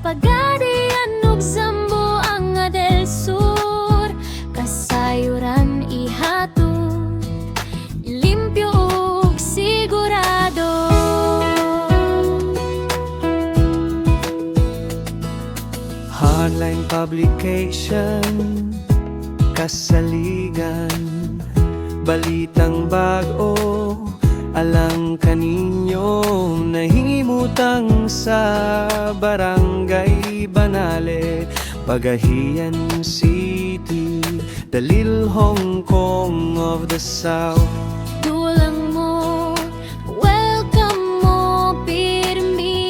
Pagadian ug Zamboanga del Sur. Kasayuran ihatod, limpyo ug sigurado. Hardline Publication, kasaligan. Balitang bag-o alang kaninyo. Nahimutang sa Barangay Banale, Pagahian City, the little Hong Kong of the South. Dulang mo, welcome mo pirmi.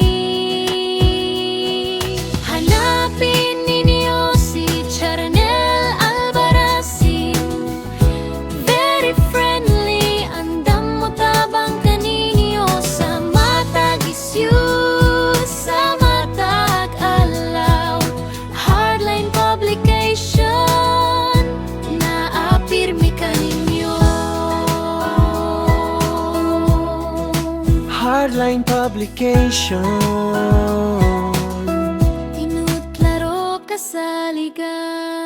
Hanapin ninyo si Charnel Albarracin. Very friendly, andam motabang kaninyo sa matag issue, sa matag alaw. Hardline Publication, naa pirmi kaninyo. Hardline Publication. Tinuod, klaro, kasaligan.